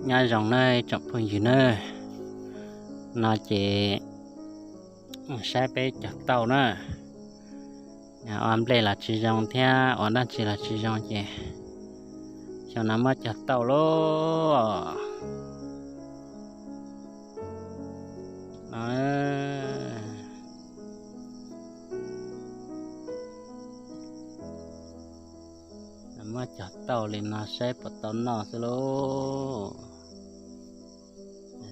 Nyob zoo nawb tsoom phooj ywg nawb, no ces saib peb cog tauj na, ua nplej los tsis zoo thiab ua dab tsi los tsis zoo ces xyoo no muab cog tauj lauj. Muab cog tauj li no saib puas tau noj xwb lauj.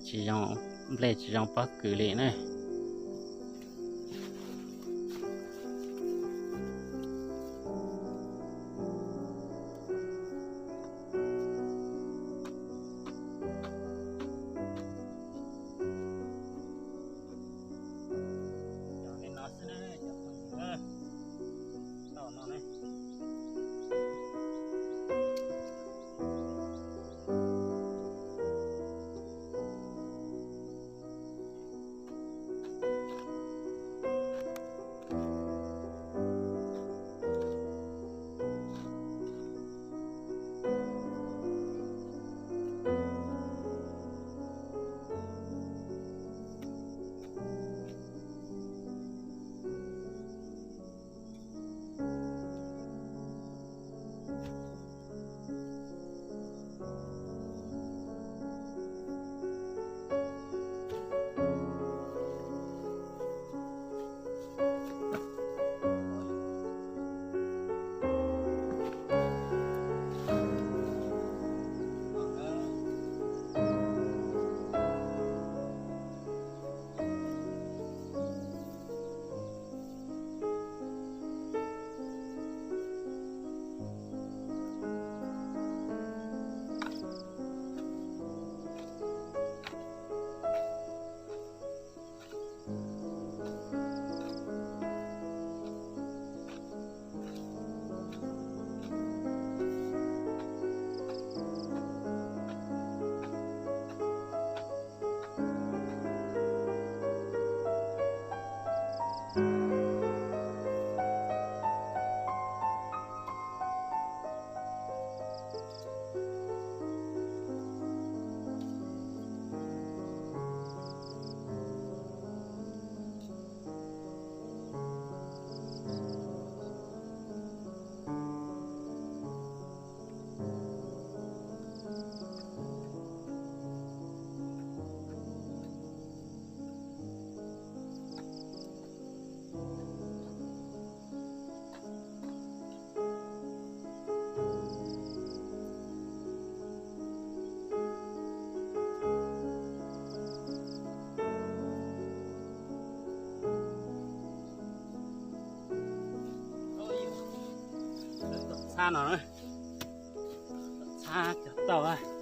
Tsis zoo, nplej tsis zoo pob kws li na. Txhab no, txhab cog tauj.